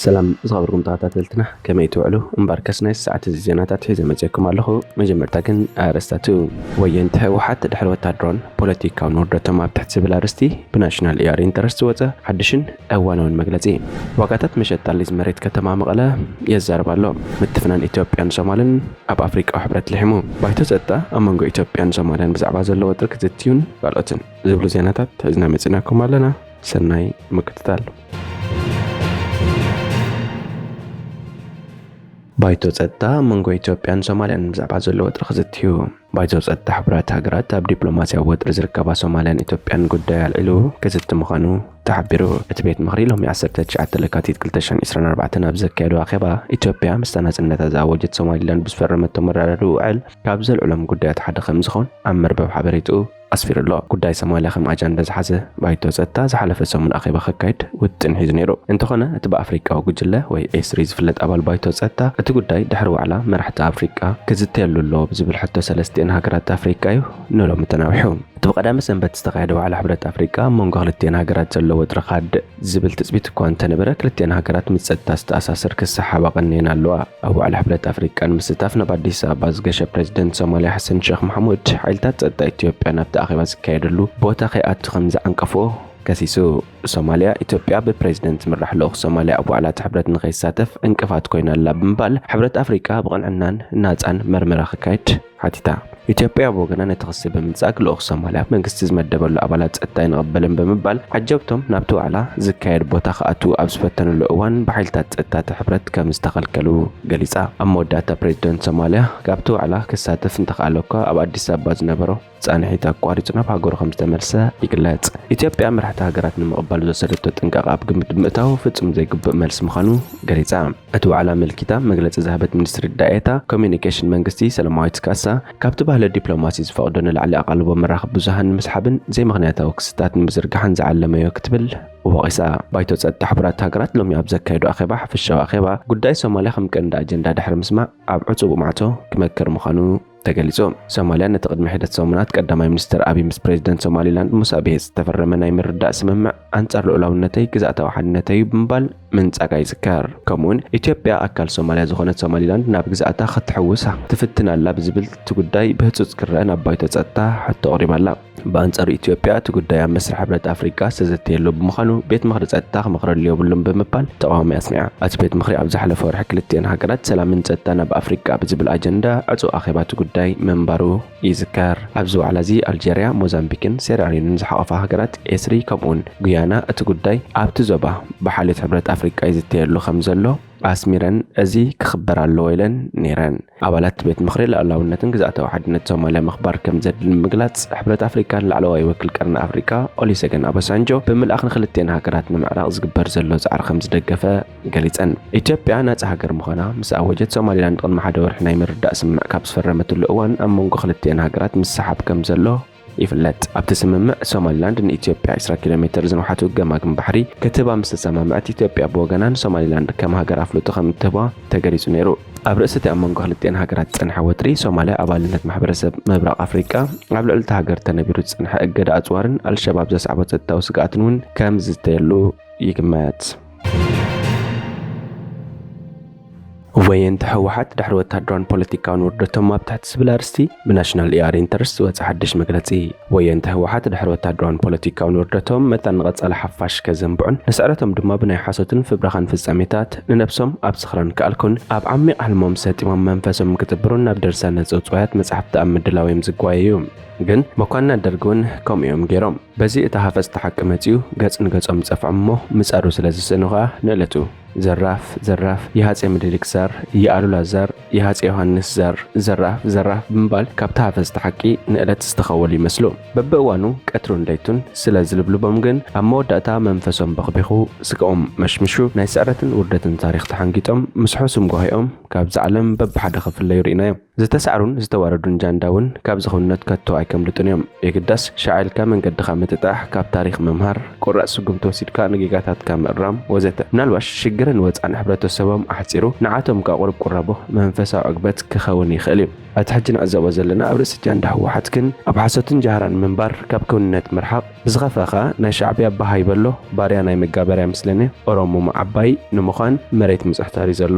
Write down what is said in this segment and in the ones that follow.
ሰላም ዝኸበርኩም ተኸታተልትና፣ ከመይ ትውዕሉ? እምበርከስ ናይ ሰዓት እዚ ዜናታት ሒዘ መፅየኩም ኣለኹ። መጀመርታ ግን ኣርእስታቱ። ወየንቲ ህወሓት ድሕሪ ወታደራውን ፖለቲካውን ውርደቶም ኣብ ትሕቲ ዝብል ኣርእስቲ ብናሽናል ኤኣር ኢንተረስት ዝወፀ ሓድሽን እዋናውን መግለፂ። ዋጋታት መሸጣ ሊዝ መሬት ከተማ መቐለ የዛርብ ኣሎ። ምትፍናን ኢትዮጵያን ሶማልን ኣብ ኣፍሪቃዊ ሕብረት ልሒሙ። ባይቶ ጸጥታ ኣብ መንጎ ኢትዮጵያን ሶማልያን ብዛዕባ ዘሎ ወጥሪ ክትዝትዩን ካልኦትን ዝብሉ ዜናታት ሒዝና መጺናኩም ኣለና። ሰናይ ምክትታል። ባይቶ ጸጥታ ኣብ መንጎ ኢትዮጵያን ሶማልያን ብዛዕባ ዘሎ ወጥሪ ክዝትዩ። ባይቶ ጸጥታ ሕቡራት ሃገራት ኣብ ዲፕሎማስያዊ ወጥሪ ዝርከባ ሶማልያን ኢትዮጵያን ጉዳይ ኣልዒሉ ክዝቲ ምዃኑ ተሓቢሩ። እቲ ቤት ምኽሪ ሎሚ ዓሰርተ ትሽዓተ ለካቲት ክልተ ሽሕን ዕስራን ኣርባዕተን ኣብ ዘካየዶ ኣኼባ፣ ኢትዮጵያ ምስታ ናጽነታ ዝኣወጀት ሶማሊላንድ ብዝፈረመቶ መረዳድኢ ውዕል ካብ ዘልዕሎም ጉዳያት ሓደ ከም ዝኾን ኣብ መርበብ ሓበሬትኡ ኣስፊሩ ኣሎ። ጉዳይ ሶማልያ ከም ኣጃንዳ ዝሓዘ ባይቶ ጸጥታ ዝሓለፈ ሰሙን ኣኼባ ከካይድ ውጥን ሒዙ ነይሩ። እንተኾነ፣ እቲ ብኣፍሪቃዊ ጉጅለ ወይ ኤስሪ ዝፍለጥ ኣባል ባይቶ ጸጥታ፣ እቲ ጉዳይ ድሕሪ ዋዕላ መራሕቲ ኣፍሪቃ ክዝተየሉ ኣለዎ ብዝብል ሕቶ ሰለስቲኤን ሃገራት ኣፍሪቃ እዩ ንሎሚ ተናዊሑ። እቲ ብቐዳመ ሰንበት ዝተኻየደ ዋዕላ ሕብረት ኣፍሪቃ ኣብ መንጎ ክልቲኤን ሃገራት ዘሎ ወጥሪ ክሃድእ ዝብል ትጽቢት እኳ እንተነበረ፣ ክልቲኤን ሃገራት ምስ ጸጥታ ዝተኣሳሰር ክሰሓባ ቀንየን ኣለዋ። ኣብ ዋዕላ ሕብረት ኣፍሪቃ ንምስታፍ ናብ ኣዲስ ኣበባ ዝገሸ ፕሬዚደንት ሶማልያ ሓሰን ሼክ መሓሙድ፣ ሓይልታት ጸጥታ ኢትዮጵያ ናብቲ ኣኼባ ዝካየደሉ ቦታ ከይኣቱ ከም ዝዓንቀፍዎ ከሲሱ። ሶማልያ፣ ኢትዮጵያ ብፕሬዚደንት ዝምራሕ ልኡኽ ሶማልያ ኣብ ዋዕላ እቲ ሕብረት ንኸይሳተፍ ዕንቅፋት ኮይና ኣላ ብምባል፣ ሕብረት ኣፍሪቃ ብቕንዕናን ናጻን መርመራ ክካየድ ሓቲታ። ኢትዮጵያ ብወገና ነቲ ክሲ ብምንጻግ፣ ልኡኽ ሶማልያ መንግስቲ ዝመደበሉ ኣባላት ጸጥታ ኣይንቕበልን ብምባል፣ ዓጀብቶም ናብቲ ዋዕላ ዝካየድ ቦታ ክኣትዉ ኣብ ዝፈተኑሉ እዋን ብሓይልታት ጸጥታ እቲ ሕብረት ከም ዝተኸልከሉ ገሊጻ። ኣብ መወዳእታ ፕሬዚደንት ሶማልያ ካብቲ ዋዕላ ክሳተፍ እንተኽኣለ እኳ ኣብ ኣዲስ ኣበባ ዝነበሮ ጻንሒት ኣቋሪጹ ናብ ሃገሩ ከም ዝተመልሰ ይግለጽ። ኢትዮጵያ መራሕቲ ሃገራት ንምቕባል ዝወሰደቶ ጥንቃቐ ኣብ ግምት ብምእታው ፍጹም ዘይግቡእ መልሲ ምዃኑ ገሊጻ። እቲ ዋዕላ ኣመልኪታ መግለጺ ዝሃበት ሚኒስትሪ ዳኤታ ኮሚዩኒኬሽን መንግስቲ ሰለማዊት ካሳ፣ ካብቲ ባህሊ ዲፕሎማሲ ዝፈቕዶ ንላዕሊ ኣቓልቦ መራኸቢ ብዙሃን ንምስሓብን ዘይምኽንያታዊ ክስታት ንምዝርጋሕን ዝዓለመዮ ክትብል ወቒሳ። ባይቶ ጸጥታ ሕቡራት ሃገራት ሎሚ ኣብ ዘካየዶ ኣኼባ፣ ሓፈሻዊ ኣኼባ፣ ጉዳይ ሶማልያ ከም ቀንዲ ኣጀንዳ ድሕሪ ምስማዕ፣ ኣብ ዕጹው ማዕጾ ክመክር ምዃኑ ተገሊጹ። ሶማልያ ነቲ ቅድሚ ሒደት ሰሙናት ቀዳማይ ሚኒስትር ኣቢይ ምስ ፕሬዚደንት ሶማሊላንድ ሙሳ ቢሂ ዝተፈረመ ናይ ምርዳእ ስምምዕ ኣንጻር ልኡላውነተይ፣ ግዝኣታዊ ሓድነተይ እዩ ብምባል ምንጻጋ ይዝከር። ከምኡውን ኢትዮጵያ ኣካል ሶማልያ ዝኾነት ሶማሊላንድ ናብ ግዝኣታ ክትሕውሳ ትፍትን ኣላ ብዝብል እቲ ጉዳይ ብህጹጽ ክረአ ናብ ባይቶ ጸጥታ ሕቶ ኣቕሪባ ኣላ። ብኣንጻሩ ኢትዮጵያ እቲ ጉዳይ ኣብ መስርሕ ሕብረት ኣፍሪቃ ዝተዘተየሉ ብምዃኑ ቤት ምኽሪ ጸጥታ ክመኽረሉ የብሉን ብምባል ተቓውሞ ኣስሚዓ። እቲ ቤት ምኽሪ ኣብ ዝሓለፈ ወርሒ ክልቲኤን ሃገራት ሰላምን ጸጥታን ኣብ ኣፍሪቃ ብዝብል ኣጀንዳ ዕጹው ኣኼባ እቲ ጉዳይ ምንባሩ ይዝከር። ኣብዚ ዋዕላ እዚ ኣልጀርያ፣ ሞዛምቢክን ሴራሊዮንን ዝሓቖፋ ሃገራት ኤስሪ ከምኡውን ጉያና እቲ ጉዳይ ኣብቲ ዞባ ብሓልዮት ሕብረት ኣፍሪቃ ይዝተየሉ ከም ዘሎ ኣስሚረን፣ እዚ ክኽበር ኣለዎ ኢለን ነይረን። ኣባላት ቤት ምኽሪ ልኡላውነትን ግዝኣታዊ ሓድነት ሶማልያ ምኽባር ከም ዘድሊ ንምግላጽ፣ ሕብረት ኣፍሪቃን ላዕለዋይ ወኪል ቀርኒ ኣፍሪቃ ኦሊሰገን ኣባሳንጆ ብምልኣኽ ንክልቲኤን ሃገራት ንምዕራቕ ዝግበር ዘሎ ጻዕሪ ከም ዝደገፈ ገሊጸን። ኢትዮጵያ ናጻ ሃገር ምዃና ምስ ኣወጀት፣ ሶማሊላንድ ቅድሚ ሓደ ወርሒ ናይ ምርዳእ ስምምዕ ካብ ዝፈረመትሉ እዋን ኣብ መንጎ ክልቲኤን ሃገራት ምስሓብ ከም ዘሎ ይፍለጥ። ኣብቲ ስምምዕ፣ ሶማሊላንድ ንኢትዮጵያ ዕስራ ኪሎ ሜተር ዝንውሓቱ ገማግም ባሕሪ ክትህባ ምስ ተሰማምዐት፣ ኢትዮጵያ ብወገና ንሶማሊላንድ ከም ሃገር ኣፍልጦ ከም እትህባ ተገሊጹ ነይሩ። ኣብ ርእሲ እቲ ኣብ መንጎ ክልቲኤን ሃገራት ዝጸንሐ ወጥሪ፣ ሶማልያ ኣባልነት ማሕበረሰብ ምብራቕ ኣፍሪቃ፣ ኣብ ልዕሊ እታ ሃገር ተነቢሩ ዝጸንሐ እገዳ ኣጽዋርን ኣልሸባብ ዘስዓቦ ጸጥታዊ ስግኣትን እውን ከም ዝዝተየሉ ይግመት። ወየንቲ ህወሓት ድሕሪ ወታደራውን ፖለቲካውን ውርደቶም ኣብ ትሕቲ ዝብል ኣርእስቲ ብናሽናል ኤኣር ኢንተረስት ዝወጸ ሓድሽ መግለጺ። ወየንቲ ህወሓት ድሕሪ ወታደራውን ፖለቲካውን ውርደቶም መታን ንቐጻሊ ሓፋሽ ከዘንብዑን ንስዕረቶም ድማ ብናይ ሓሶትን ፍብረኻን ፍጻሜታት ንነብሶም ኣብ ስኽራን ክኣልኩን ኣብ ዓሚቕ ሕልሞም ሰጢሞም መንፈሶም ክጥብሩን ናብ ድርሳነ ጽውጽዋያት መጻሕፍቲ ኣብ ምድላው እዮም ዝጓየዩ። ግን መኳንናት ደርጊ እውን ከምኡ እዮም ገይሮም። በዚ እታ ሃፈጽቲ ሓቂ መጺኡ ገጽ ንገጾም ይጸፍዖም እሞ ምጻሩ ስለ ዝስእኑ ከኣ ንእለቱ ዘራፍ ዘራፍ የሃጼ ምኒልክ ዘር የኣሉላ ዘር የሃጼ ዮሃንስ ዘር ዘራፍ ዘራፍ ብምባል ካብቲ ሃፈጽቲ ሓቂ ንእለት ዝተኸወሉ ይመስሉ። በብእዋኑ ቀትሩን ለይቱን ስለ ዝልብልቦም ግን ኣብ መወዳእታ መንፈሶም በኽቢኹ ስግኦም መሽምሹ ናይ ስዕረትን ውርደትን ታሪኽ ተሓንጊጦም ምስ ሕሱም ጓሂኦም ካብዛ ዓለም በብሓደ ክፍለዩ ርኢናዮም። ዝተሳዕሩን ዝተዋረዱን ጃንዳ እውን ካብዚ ክውንነት ከቶ ኣይከምልጡን እዮም። የግዳስ ሻዕ ኢልካ መንገድኻ ምጥጣሕ፣ ካብ ታሪኽ ምምሃር፣ ቁራጽ ስጉምቲ ወሲድካ ንጌጋታትካ ምእራም ወዘተ። ምናልባሽ ሽግርን ወጻእን ሕብረተሰቦም ኣሕጺሩ ንዓቶም ከኣ ቁሩብ ቁራቦ መንፈሳዊ ዕግበት ክኸውን ይኽእል እዩ። እቲ ሕጂ ንዕዘቦ ዘለና ኣብ ርእሲ ጃንዳ ህወሓት ግን ኣብ ሓሶትን ጃህራን ምንባር ካብ ክውንነት ምርሓቕ ብዝኸፍአ ኸኣ ናይ ሻዕብያ ባህ ኣይበሎ ባርያ ናይ መጋበርያ ምስለኔ ኦሮሞ ዓባይ ንምዃን መሬት ምጽሕታር እዩ ዘሎ።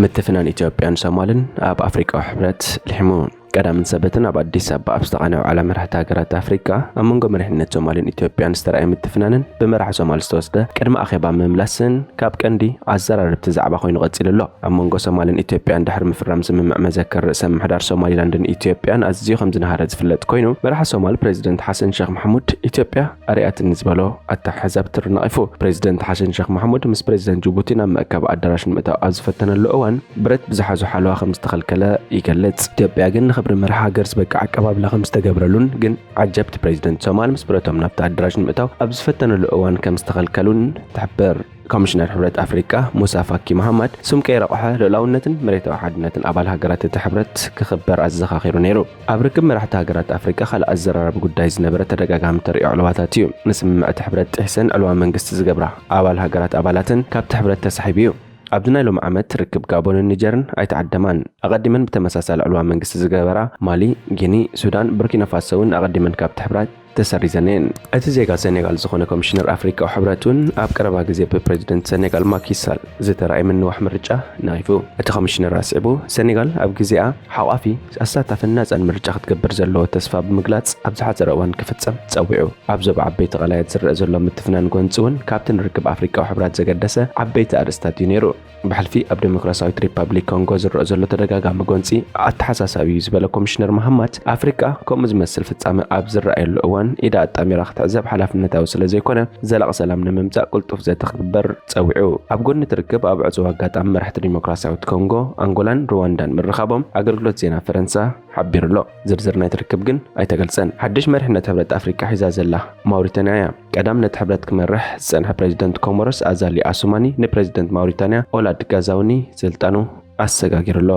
ምትፍናን ኢትዮጵያን ሶማልን ኣብ ኣፍሪቃዊ ሕብረት ልሒሙ። ቀዳምን ሰበትን ኣብ ኣዲስ ኣበባ ኣብ ዝተቓነየ ዋዕላ መራሕቲ ሃገራት ኣፍሪቃ ኣብ መንጎ መሪሕነት ሶማልን ኢትዮጵያን ዝተራእየ ምትፍናንን ብመራሒ ሶማል ዝተወስደ ቅድመ ኣኼባ ምምላስን ካብ ቀንዲ ኣዘራረብቲ ዛዕባ ኮይኑ ቀጺሉ ኣሎ። ኣብ መንጎ ሶማልን ኢትዮጵያን ድሕሪ ምፍራም ስምምዕ መዘከር ርእሰ ምምሕዳር ሶማሊላንድን ኢትዮጵያን ኣዝዩ ከም ዝነሃረ ዝፍለጥ ኮይኑ፣ መራሒ ሶማል ፕሬዚደንት ሓሰን ሸኽ ማሕሙድ ኢትዮጵያ ኣርኣያትኒ ዝበሎ ኣተሓሕዛ ብትሪ ነቒፉ። ፕሬዚደንት ሓሰን ሸኽ ማሕሙድ ምስ ፕሬዚደንት ጅቡቲ ናብ መእከቢ ኣዳራሽ ንምእታው ኣብ ዝፈተነሉ እዋን ብረት ብዝሓዙ ሓለዋ ከም ዝተኸልከለ ይገልጽ። ኢትዮጵያ ግን ንኽብሪ መርሓ ሃገር ዝበቅዕ ኣቀባብላ ከም ዝተገብረሉን ግን ዓጀብቲ ፕሬዚደንት ሶማል ምስ ብረቶም ናብቲ ኣዳራሽ ንምእታው ኣብ ዝፈተነሉ እዋን ከም ዝተኸልከሉን ትሕብር። ኮሚሽነር ሕብረት ኣፍሪቃ ሙሳ ፋኪ መሃማድ ስም ከይረቑሐ ልኡላውነትን መሬታዊ ሓድነትን ኣባል ሃገራት እቲ ሕብረት ክኽበር ኣዘኻኺሩ ነይሩ። ኣብ ርክብ መራሕቲ ሃገራት ኣፍሪቃ ካልእ ኣዘራራቢ ጉዳይ ዝነበረ ተደጋጋሚ ተርእዮ ዕልዋታት እዩ። ንስምምዕ እቲ ሕብረት ጥሒሰን ዕልዋ መንግስቲ ዝገብራ ኣባል ሃገራት ኣባላተን ካብቲ ሕብረት ተሳሒቡ እዩ። ኣብዚ ናይ ሎሚ ዓመት ርክብ ጋቦንን ኒጀርን ኣይተዓደማን። ኣቐዲመን ብተመሳሳሊ ዕልዋ መንግስቲ ዝገበራ ማሊ፣ ጊኒ፣ ሱዳን፣ ቡርኪና ፋሶ እውን ኣቐዲመን ካብቲ ሕብረት ተሰሪዘን እየን። እቲ ዜጋ ሰኔጋል ዝኾነ ኮሚሽነር ኣፍሪቃዊ ሕብረት እውን ኣብ ቀረባ ግዜ ብፕሬዚደንት ሰኔጋል ማኪ ሳል ዝተራእየ ምንዋሕ ምርጫ ነቒፉ። እቲ ኮሚሽነር ኣስዒቡ፣ ሰኔጋል ኣብ ግዜኣ ሓቋፊ፣ ኣሳታፍን ናጻን ምርጫ ክትገብር ዘለዎ ተስፋ ብምግላጽ ኣብ ዝሓጸረ እዋን ክፍጸም ጸዊዑ። ኣብ ዞባ ዓበይቲ ቀላያት ዝረአ ዘሎ ምትፍናን ጎንጺ እውን ካብቲ ንርክብ ኣፍሪቃዊ ሕብራት ዘገደሰ ዓበይቲ ኣርእስታት እዩ ነይሩ። ብሕልፊ ኣብ ዴሞክራሲያዊት ሪፓብሊክ ኮንጎ ዝረአ ዘሎ ተደጋጋሚ ጎንጺ ኣተሓሳሳቢ እዩ ዝበለ ኮሚሽነር መሃማት፣ ኣፍሪቃ ከምኡ ዝመስል ፍጻመ ኣብ ዝረኣየሉ እዋን ኢዳ ኣጣሚራ ክትዕዘብ ሓላፍነታዊ ስለ ዘይኮነ፣ ዘላቒ ሰላም ንምምጻእ ቅልጡፍ ዘተ ክግበር ጸዊዑ። ኣብ ጎኒ እቲ ርክብ ኣብ ዕጹው ኣጋጣሚ መራሕቲ ዴሞክራሲያዊት ኮንጎ፣ ኣንጎላን ሩዋንዳን ምርኻቦም ኣገልግሎት ዜና ፈረንሳ ሓቢሩ ኣሎ። ዝርዝር ናይቲ ርክብ ግን ኣይተገልጸን። ሓድሽ መሪሕነት ሕብረት ኣፍሪቃ ሒዛ ዘላ ማውሪታንያ እያ። ቀዳም ነቲ ሕብረት ክመርሕ ዝጸንሐ ፕሬዚደንት ኮሞሮስ ኣዛሊ ኣሱማኒ ንፕሬዚደንት ማውሪታንያ ኦላድ ጋዛውኒ ስልጣኑ ኣሰጋጊሩ ኣሎ።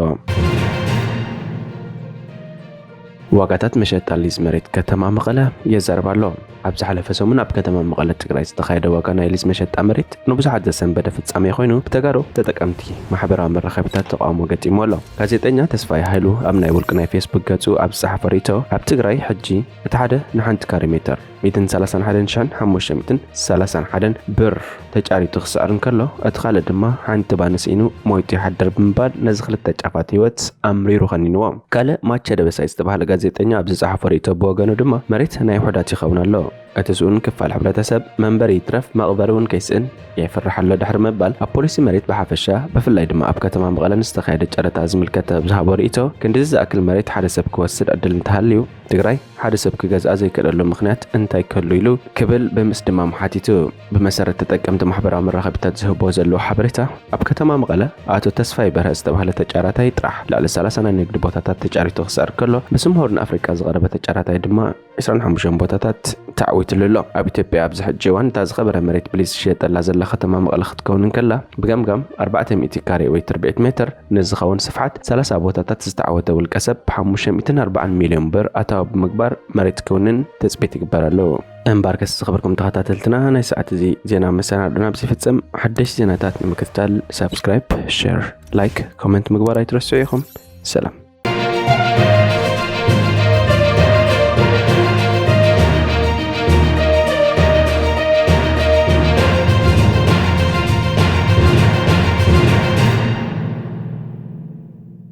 ዋጋታት መሸጣ ሊዝ መሬት ከተማ መቐለ የዛርብ ኣሎ። ኣብ ዝሓለፈ ሰሙን ኣብ ከተማ መቐለ ትግራይ ዝተኻየደ ዋጋ ናይ ሊዝ መሸጣ መሬት ንብዙሓት ዘሰንበደ ፍጻሜ ኮይኑ፣ ብተጋሩ ተጠቀምቲ ማሕበራዊ መራኸቢታት ተቓውሞ ገጢሞ ኣሎ። ጋዜጠኛ ተስፋይ ሃይሉ ኣብ ናይ ውልቂ ናይ ፌስቡክ ገጹ ኣብ ዝጸሓፎ ርእይቶ፣ ኣብ ትግራይ ሕጂ እቲ ሓደ ንሓንቲ ካሬ ሜተር ሚእትን ሰላሳን ሓደን ሽሕን ሓሙሽተ ሚእትን ሰላሳን ሓደን ብር ተጫሪቱ ክስዕር እንከሎ፣ እቲ ካልእ ድማ ሓንቲ ባኒ ስኢኑ ሞይቱ ይሓድር ብምባል ነዚ ክልተ ጫፋት ህይወት ኣምሪሩ ከኒንዎ። ካልእ ማቸ ደበሳይ ዝተባህለ ጋዜጠኛ ኣብ ዝጸሓፎ ርእይቶ ብወገኑ ድማ፣ መሬት ናይ ውሑዳት ይኸውን ኣሎ። እቲ ስኡን ክፋል ሕብረተሰብ መንበሪ ይትረፍ መቕበሪ እውን ከይስእን የፍርሕ ኣሎ ድሕሪ ምባል፣ ኣብ ፖሊሲ መሬት ብሓፈሻ ብፍላይ ድማ ኣብ ከተማ መቐለ ንዝተኻየደ ጨረታ ዝምልከት ኣብ ዝሃቦ ርእይቶ፣ ክንድዚ ዝኣክል መሬት ሓደ ሰብ ክወስድ ዕድል እንተሃልዩ፣ ትግራይ ሓደ ሰብ ክገዝኣ ዘይክእለሉ ምኽንያት እንታይ ክህሉ ኢሉ ክብል ብምስድማም ሓቲቱ። ብመሰረት ተጠቀምቲ ማሕበራዊ መራኸቢታት ዝህብዎ ዘለዉ ሓበሬታ፣ ኣብ ከተማ መቐለ ኣቶ ተስፋይ በርሀ ዝተባህለ ተጫራታይ ጥራሕ ልዕሊ ሰላሳ ናይ ንግዲ ቦታታት ተጫሪቱ ክስዕር ከሎ፣ ብስም ሆርን ኣፍሪቃ ዝቐረበ ተጫራታይ ድማ ዕስራን ሓሙሽተን ቦታታት ተዓዊትሉ ኣሎ። ኣብ ኢትዮጵያ ኣብዚ ሕጂ እዋን እታ ዝኸበረ መሬት ብሊዝ ዝሽየጠላ ዘላ ከተማ መቐለ ክትከውን እንከላ፣ ብገምጋም ኣርባዕተ ሚእቲ ካሬ ወይ ትርብዒት ሜትር ንዝኸውን ስፍሓት ሰላሳ ቦታታት ዝተዓወተ ውልቀ ሰብ ብሓሙሽተ ሚእትን ኣርባዓን ሚልዮን ብር ኣታዊ ብምግባር መሬት ክውንን ትጽቢት ይግበረሉ። እምበኣርከስ ዝኸበርኩም ተኸታተልትና፣ ናይ ሰዓት እዚ ዜና መሰናዶና ኣብዚ ይፍጽም። ሓደሽቲ ዜናታት ንምክትታል ሳብስክራይብ፣ ሼር፣ ላይክ፣ ኮመንት ምግባር ኣይትረስዑ ኢኹም። ሰላም።